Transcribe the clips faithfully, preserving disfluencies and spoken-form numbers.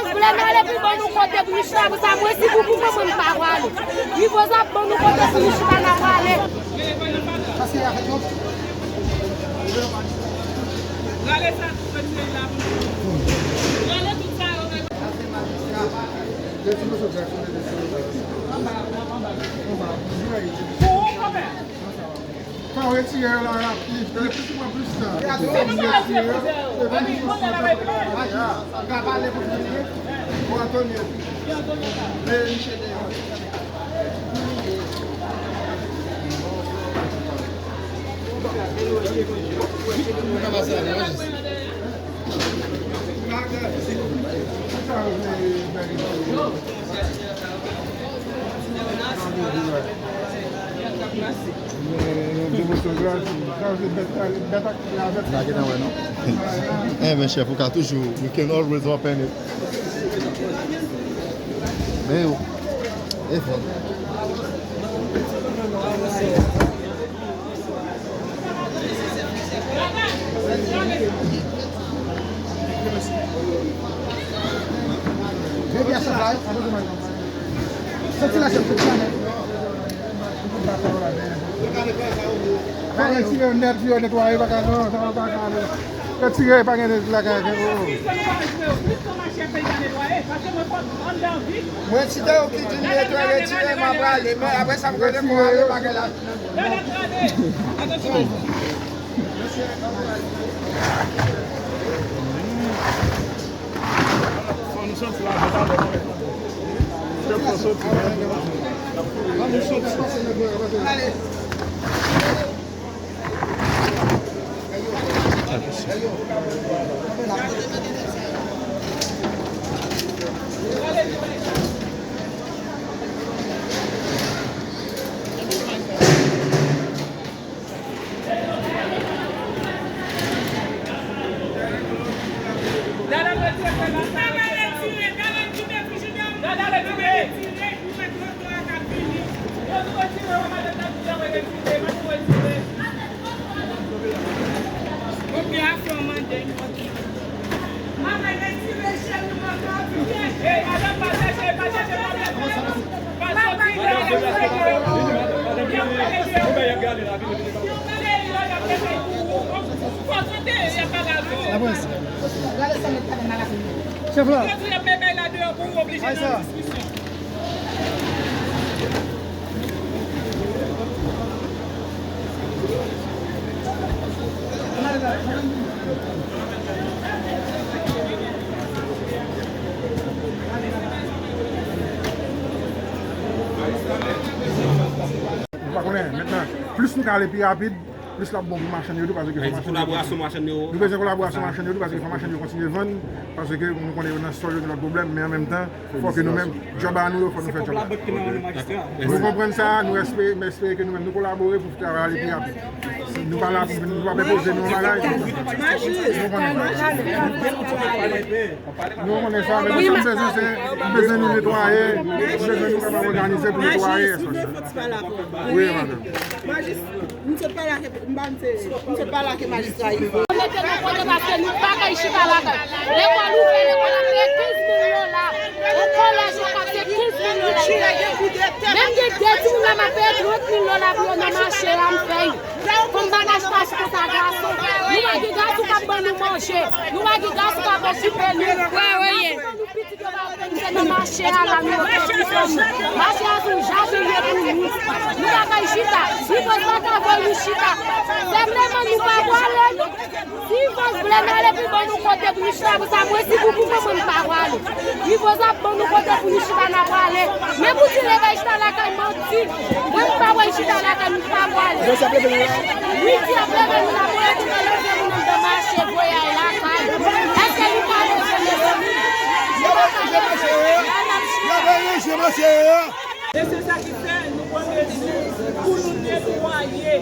Vle n ale pi ban nou kote pou nou chita, pou sa mwen si pou pou mwen, mwen m pa prale. Ripoz ap ban nou kote pou nou chita, n a prale. Rale sa, retire la pou nou. Rale tout sa yo. Pou ou, konpè? Fò w retire yo la rapid, li plis pran plis tan. Fò w retire yo, e pa nou pran tan pou nou. Ou ka pale pou fini. Pou Antonio. Men misye deyò. N a gentan wè, non? Eh, men chèf, ou ka toujou, we can always open it. Men yo, e fò. Fò retire yo nèt, yo netwaye, pa ka, non, sa pa ka, non. Retire, pa gen nèt lakay, oh. Mwen, si te yo ki di m netwaye, retire, m ap prale. Men apre sa, m konnen pou ale bagay la. Fò nou soti la, fò nou soti la. Fò nou soti. Chèf la. Nou pa konnen, mentnan, plis nou ka ale pi rapid, plis l ap bon pou machann yo tou, paske fò machann yo kontinye, nou bezwen kolaborasyon machann yo tou, paske fò machann yo kontinye vann, paske nou konnen yo nan sòl, yo gen lòt pwoblèm, men an menm tan, fò ke nou menm, djòb a nou yo, fò nou fè djòb la. Nou konprann sa, nou espere, nou espere ke nou menm nou kolabore pou travay ale pi rapid. Nou pa la pou, nou pa enpoze nou yon bagay. Nou konnen. Nou konnen sa, men sa nou bezwen, se, nou bezwen nou netwaye, nou bezwen nou kapab òganize pou netwaye espas la. Wi, madanm. Majis, m sot pale ak, m pa m serye. M sot pale ak majistra isit. Yo mete nou kote paske nou pa kay chita lakay. Lekòl ouvè, lekòl ap peye kenz mil dola. Yon kolèj yo ka peye kenz mil dola. Menm gen de timoun la m ap peye trant mil dola pou yo nan mache a, m fè yo. Fanm bagaj pa sou konsa gason. Nou pa gen gason k ap ban nou manje. Nou pa gen gason k ap okipe nou. Wi, wi. Gason ban nou pitit yo pa okipe, se nan mache a la nou okipe nou. Mache a se yon jaden ye pou nou. Nou pa kay chita. Ripoz pa ka voye nou chita. Senpleman nou pa pwale. Si Ripoz vle n ale pi ban nou kote pou nou chita, pou sa mwen si pou pou mwen, mwen m pa pwale. Ripoz ap ban nou kote pou nou chita, n a pwale. Men pou di leve chita lakay manti. Mwen m pa wè chita lakay, m pa pwale. Wi, di ap leve nou la, pou nou leve nou nan mache, voye al lakay. Èske nou pa leve, mezanmi? Nou pa ka leve, n ap chita. E se sa ki fè nou pote di pou nou netwaye.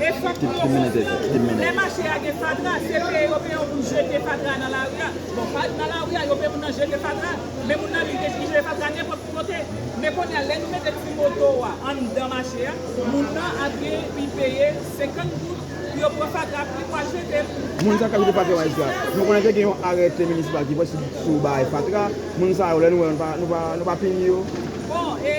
E fòk nou yo konsyan, lè mache a gen fatra, se peye yo peye yo pou jete fatra nan lari a. Bon, pa nan lari a, yo peye moun nan jete fatra, men moun nan li jete fatra nenpòt ki kote. Men kounye a, lè nou mete ti moto a anndan mache a, moun nan ap gen, li peye senkant goud, Yo pran fatra, li pral jete. Moun sa k ap jete fatra yo, majistra. Nou konnen te gen yon arete minisipal ki pran sou, sou bagay fatra. Moun sa yo, lè nou wè, nou pa, nou pa, nou pa pini yo. Bon, e,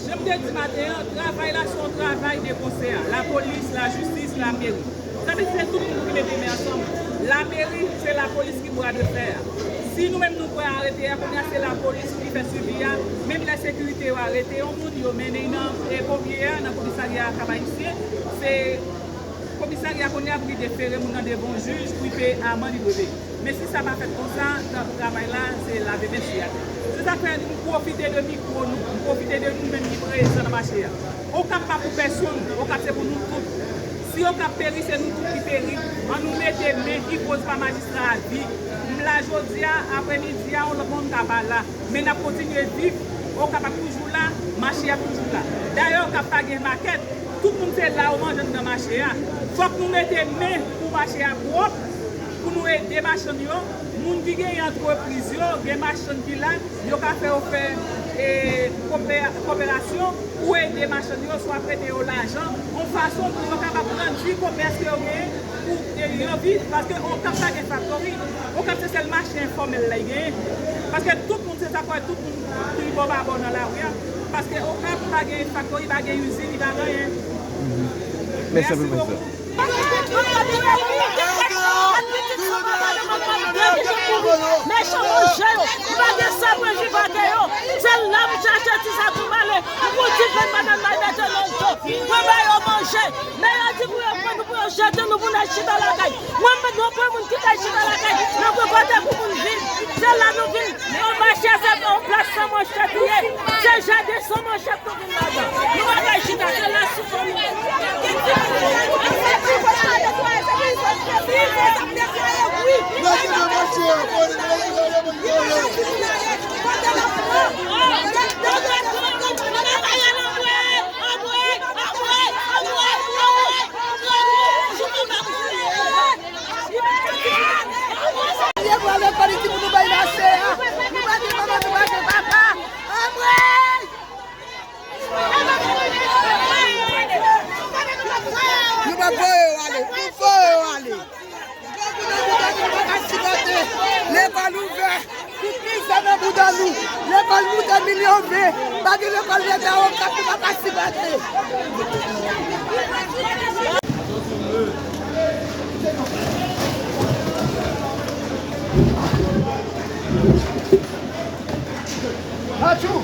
jan m te di maten an, travay la se yon travay de konsè. Lapolis, lajistis, lameri. Sa vle di se tout moun ki mete men ansanm. Lameri, se lapolis ki bra de fè a. Si nou menm nou pran arete a, kounye a se lapolis ki fè swivi a. Menm lè sekirite yo arete yon moun, yo mennen l nan, e, pomye a, nan komisarya Kap Ayisyen, se komisarya kounye a pou li te fere moun nan devan yon jij pou li peye amann li dwe peye. Men si sa pa fèt konsa, tra-, travay la, se lave men sou atè. Se sa k fè m pwofite de mikwo nou, m pwofite de nou menm ki prezan nan mache a. Okap pa pou pèsonn, Okap se pou nou tout. Si Okap peri, se nou tout ki peri. Ann nou mete men ki koz pa majistra a di. M la jodi a, aprèmidi a, yon lòt moun ka pa la. Men n ap kontinye viv. Okap ap toujou la, mache ap toujou la. Dayè, Okap pa gen makèt. Tout moun se la yo manje anndan mache a. Fòk nou mete men pou mache a pwòp, pou nou ede machann yo. Moun ki genyen antrepriz yo, gen machann ki la, yo ka fè yo fè, e, kopè-, koperasyon pou ede machann yo, swa prete yo lajan, yon fason pou yo kapab grandi komès ke yo genyen, pou, e, yo viv, paske Okap pa gen faktori. Okap se sèl mache enfòmèl la li genyen. Paske tout moun se sa k wè tout moun ki bò pa bò nan lari a. Paske Okap pa gen faktori, pa gen izin, li pa gen anyen. Mèsi anpil, mèsi. Mechan manje yo, nou pa gen sa pou envivake yo. Se la m chache ti sa pou m ale, m pran ti grenn bannann m al mete nan do, mwen ba yo manje. Men yo di pou yo pran nou, pou yo jete nou, pou n al chita lakay. Mwen, m nou pran moun ki t al chita lakay, nan pran kote pou moun viv. Se la nou vin, yon mache se yon plas san manchèt li ye. Se jaden san manchèt nou vin ladan. Nou pa kay chita, se la sou kò nou. Ye pral lekòl, li di pou nou bay mache a. Nou pa gen manman, nou pa gen papa. Anmwey! Nou pa voye yo ale. Nou voye yo ale. Lekòl ouvè. Tout mizè nan bouda nou. Lekòl moute milyon ven. Pa gen lekòl leta Okap, nou pa ka sipòte. Atchou!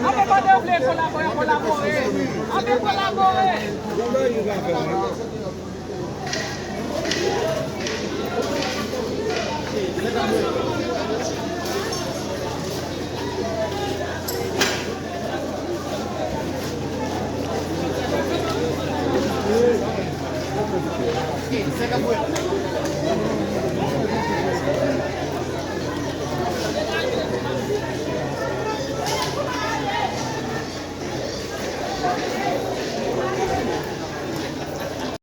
Ann vle kolabore, kolabore. Ann vle kolabore. Mesye,